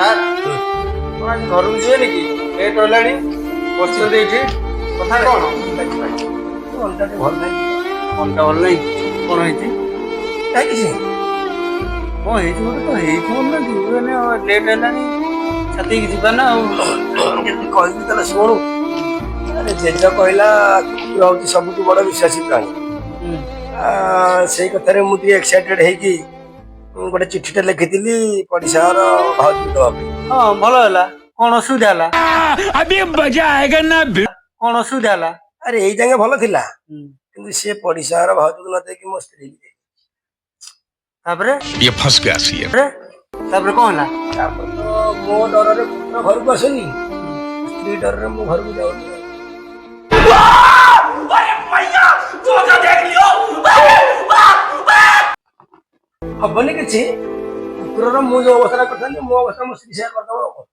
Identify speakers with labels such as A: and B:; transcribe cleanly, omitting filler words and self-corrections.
A: Sir, କଣ ଆଜି ଘରକୁ ଯିବେନି କି? ଲେଟ୍ ହେଲାଣି, ବସିଛନ୍ତି ଏଇଠି, କଥା କଣ?
B: ଅଣ୍ଟା ଟିକେ ଭଲ ନାହିଁ।
A: ଅଣ୍ଟା ଭଲ ନାହିଁ? କଣ ହେଇଛି?
B: କାଇଁ କିଛି।
A: କଣ ହେଇଛି ଗୋଟେ ତ ହେଇଥିବ ନା, ଯିବେନି? ଲେଟ୍ ହେଲାଣି, ଛାତିକି ଯିବା ନା ଆଉ।
B: ଯଦି କହିବି ତାହେଲେ ଶୁଣୁ। ଆରେ, ଜେଜ କହିଲା କୁକୁର ହଉଛି ସବୁଠୁ ବଡ ବିଶ୍ୱାସୀ ପ୍ରାଣୀ। ସେଇ କଥାରେ ମୁଁ ଟିକେ ଏକ୍ସାଇଟେଡ ହେଇକି ମୁଁ ଗୋଟେ ଚିଠିଟେ ଲେଖିଥିଲି ପଡିଶା ଘର ଭାଉଜକୁ ଦେବା ପାଇଁ।
A: ହଁ, ଭଲ ହେଲା। କଣ ଅସୁବିଧା ହେଲା?
C: अभी मजा आएगा ना।
A: କଣ ଅସୁବିଧା ହେଲା?
B: ଆରେ, ଏଇ ଯାକେ ଭଲ ଥିଲା, କିନ୍ତୁ ସିଏ ପଡିଶା ଘର ଭାଉଜକୁ ନ ଦେଇକି ମୋ ସ୍ତ୍ରୀ କି ଦେଇଛି।
A: ତାପରେ?
C: ये फंस गया सी।
A: ତାପରେ କଣ ହେଲା?
B: ତାପରେ ତ ମୋ ଡରରେ କୁକୁର ଘରକୁ ଆସୁନି, ସ୍ତ୍ରୀ ଡରରେ ମୁଁ ଘରକୁ ଯାଉନି। ହବନି କିଛି। କୁକୁରର ମୁଁ ଯୋଉ ଅବସ୍ଥା କରିଥାନ୍ତି, ମୋ ଅବସ୍ଥା ମୋ ସ୍ତ୍ରୀ ସେୟା କରିଦବ ଆଉ କଣ।